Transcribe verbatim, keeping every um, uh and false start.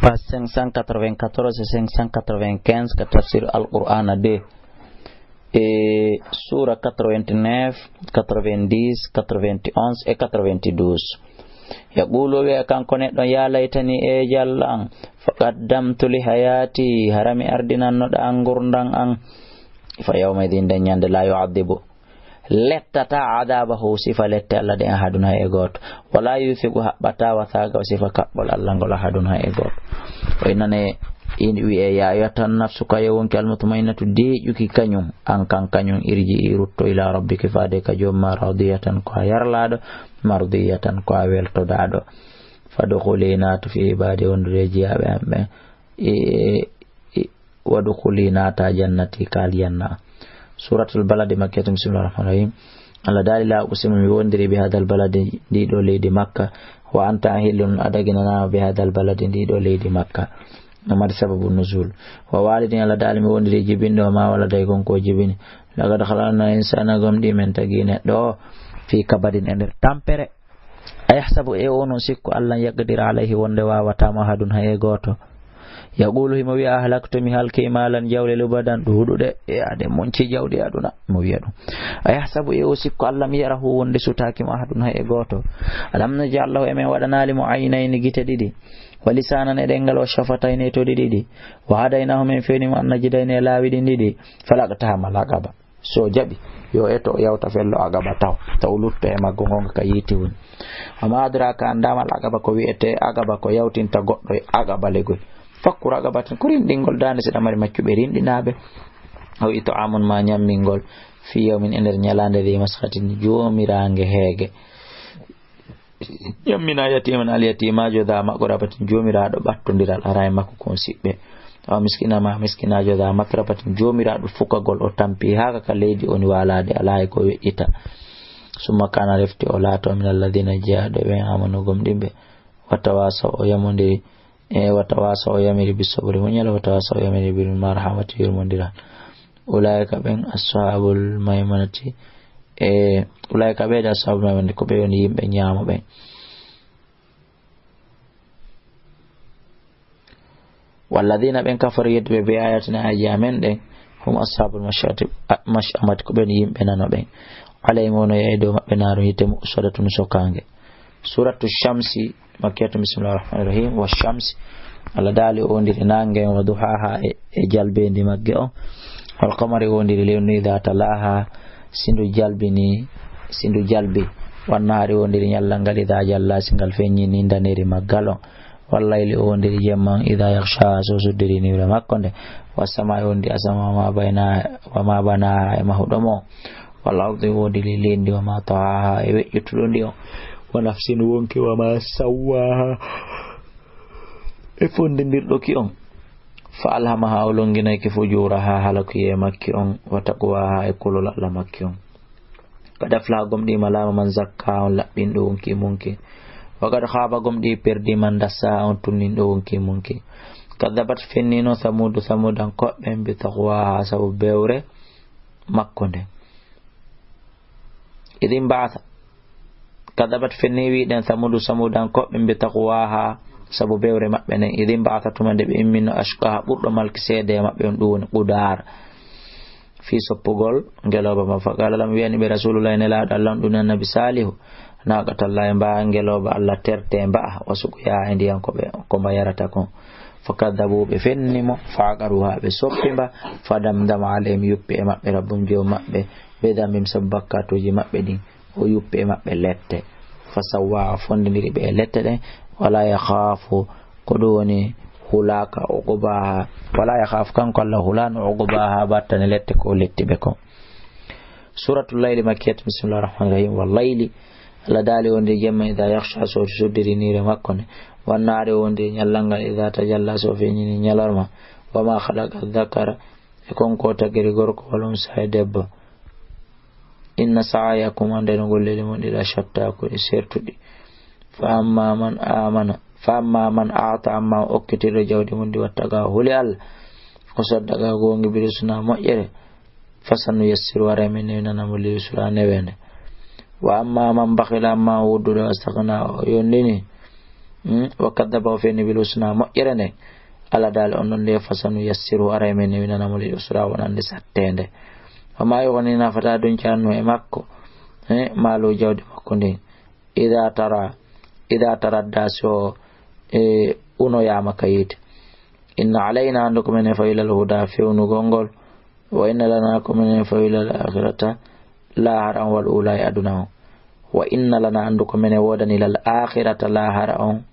Page cinq cent quatre-vingt-quatorze et cinq cent quatre-vingt-quinze ka tafsir Al-Qur'ana deux. E sura quatre-vingt-neuf, quatre-vingt-dix, quatre-vingt-onze et quatre-vingt-douze. Yaqulu, o wi'a kanko neɗɗo, "Ya laytani, e jalla an, fa qaddamtu li hayati, hara mi ardinanno ɗa an ngurdan an." Fa yawma idin, nden ñande, la yu'adhibu, lettata, adabahu, sifa lette Allah ɗen, ahadun, hay e gooto. Wala yuthiqu, haɓɓata, wathaqahu, sifa kaɓɓol Allah ngol, ahadun, hay e gooto. O innane, in wi'e, "Ya ayyatuhan nafsu, ka yo wonki almutmainnatu, deeƴuki kañum, an kan kañum, irji'i, rutto, ila rabbiki, faade ka joom ma, radiyatan, ko a yarlaaɗo, mardiyatan, ko a weltodaaɗo. Fadkhuli, naatu, fi ibadi, wondude e jiyaaɓe am ɓen." E, e, "Wadkhuli, naata, jannati, ka aljanna." Suratul Baladi, makkiyatun, bismillahir rahmanir rahim. Allah daali, "La uqsimu, mi wondiri, bi hadal baladi, ndi ɗo leydi Makka, wa anta ahillun, a daginanaama, bi hadal baladi, ndi ɗo leydi Makka." No mari sababu nuzul. Wa walidin, Allah daali, "Mi wondiri jibinɗo, ma walada, e kon ko jibini. Laqad khalaqnal insana, gomɗii men tagi neɗɗo o, fi kabadin, e nder tampere." Ayahsabu, e o non sikku, allan yaqdira alayhi, wonde waawata mo, ahadun, hay e gooto. Yaqulu, himo wi'a, "Ahlaktu, mi halki, malan, jawle, lubadan, ɗuuɗuɗe." E ade monci jawdi aduna, mo wi'a ɗum. Ayahsabu, e o sikku, allam yarahu, wonde sutaaki mo, ahadun, hay e gooto. Alam naj'al lahu, emen waɗanaali mo, aynayni, gite ɗiɗi. Wa lisanan, e ɗemngal, wa shafatayni, e toɗi ɗiɗi. Wa hadaynahu, men fewni mo, an najidayni, e laawi ɗin ɗiɗi. Falaqtahamal aqaba. So jaɓi, yo eto o yawta fello Aqaba taw, taw lutto e maggo ngonga ka yiite woni. Wa ma adraka, anndaama al Aqaba, ko wi'etee Aqaba, ko yawtinta goɗɗo e Aqaba legoy. Fakku raqabatin, ko rinɗingol daande, si ɗa mari maccuɓe rinɗinaaɓe. Aw it'aamun, ma ñammingol, fi yawmin, e nder ñalaande, dhi masghabatin, joomiraange heege. Yamminaa yatiiman, al yatiimaajo, dha maqrabatin, joomiraaɗo ɓattondiral, araa e makko kon siɓɓe. Aw miskiinan, ma miskinaajo, dha matrabatin, joomiraaɗo fukagol, o tampi haa ka leydi, o woni waalaade, alaa e ko weƴƴita. Summa kaana, refti o laato, min alladhiina, jeyaaɗo e ɓen, aamanu, gomɗimɓe, wa tawaasaw, o yamondiri, e wa tawaasaw, o yamiri, bis sabri, muñal, wa tawaasaw, o yamiri, bil marhamati, yurmondiral. Ulaa'ika, ɓen, ashaabul maymanati, e ulaa'ika, ɓe de ashaabul maymanati, ko ɓe woni yimɓe ñaamo ɓen. Walladhiina, ɓen, kafaru, yedduɓe, bi aayaatinaa, aayaaji amen ɗen, hum ashaabul mash'ati-, mash'amati, ko ɓen yimɓe nano ɓen. Alayhim, wono e dow maɓɓe, naarun, yiite, mu'sadatun, sokaange. Suuratu Shamsi, makkiyatun, bismillahir rahmanir rahim. Wa shamsi, Allah daali, o wondiri naange on, wa duhaaha, e, e jalbeendi magge on. Wal qamari, o wondiri lewru ndun, idha talaaha, si ndu jalbini, si ndu jalbi. Wan nahaari, o wondiri ñallal ngal, idha jallaa, si ngal feññini ndaneri maggal on. Wal layli, o wondiri jemma on, idha yaghshaa, so suddiri niwre makko nde. Was samaa'i, o wondiri asama, wa ma bayna, wa ma banaaha, e mahuɗo mo. Wal ardi, o wondiri leydi ndi, wa ma tahaaha, e weƴƴutuɗo ndi on. Wa nafsin, wonki, wa ma sawwaaha, e fondindirɗo ki on. Fa alhamaha, o longinay ki fujuuraha, halakuyee makki on, wa taqwaha, e kulol Allah makki on. Qad aflaha, gomɗii malaama, man zakkaha, on laɓɓinɗo wonki mum ki. Wa qad khaaba, gomɗii perdii, man dassaha, on tunninɗo wonki mum ki. Kadhabat, fenniino, Thamuudu, Thamuudankoɓe ɓen, bi taqwaha, sabu bewre makko nde. Idh inba'atha. Kadhabat, fenni, wi'en Thamuudu, Samuudankoɓe, bi taqwaha, sabu bewre maɓɓe nden. Idh inba'atha, tuma nde ɓe imminno, ashqaha, ɓurɗo malki seede e maɓɓe on, ɗum woni Qudaar. Fii soppugol ngelooba ma. Faqaala lahum, wi'ani ɓe Rasuulullaahi, Nelaaɗo Allah on, ɗum Annabi Saalihu, naaqatallahi, mbaa ngelooba Allah terte mba'a, wa suqyaaha, e ndiyan ko ɓe, ko mba yarata kon. Fakadhabuuhu, ɓe fenni mo, fa aqaruuha, ɓe soppi mba, fadamdama alayhim, yuppi e maɓɓe, rabbuhum, Joomi maɓɓe, bidhanbihim, sabu bakkatuuji maɓɓe ɗin, o yuppi e maɓɓe lette. Fasawwaaha, fondindiri ɓe e lette ɗen, walaa yakhaafu, ko ɗum woni hulaaka, uqbaaha, walaa yakhaafu, kanko Allah hulaano, uqbaaha, battane lette ko o letti ɓe kon. Suuratul Layli, makkiyatun, bismillahir rahmanir rahim. Wal layli, Allah daali wonde jemma, idha yakhsha, so suddiri niire makko nde. Wan nahaari, wonde ñallal ngal, idha tajalla, so feeñini ñalarma. Wa ma khalaqa dhakara, e kon ko tagiri gorko, wal unsa, e debbo. Inna sa'yakum, annde no golleeli mon ɗi la shatta, ko ɗi sertuɗi. Fa amma man amana, fa amma man a'ta, amma o okkitirɗo jawdi mum ndi, wattaqa, huli Allah, ko saddaqa, goongi, bil husna, moƴƴere. Fasanuyassiruhu, haray min newnana mo, lil yusra, neweende. Wa amma man bakhila, amma o wudduɗo, wastaghna, o yondini, Hmm? Wa kaddaba, o feewni bil husna, moƴƴere nden. Allah daali on ɗon nde, fasanu yassiru, aray men newinana mo lil usra, wonande satteende. Wa ma yughni, nafataa duncaanno e makko, eh, maalu, jawdi makko ndin. Ida tara, ida taradda, so, eh, unoyaama ka yiite. Inna alayna, anndu ko menen, fa ilal huda, fewnugol ngol. Wa inna lana, ko menen, fa ilal akhirata, laahara on, wal ula, e aduna on. Wa inna lana, anndu ko menen woodani, lal akhirata, laahara on,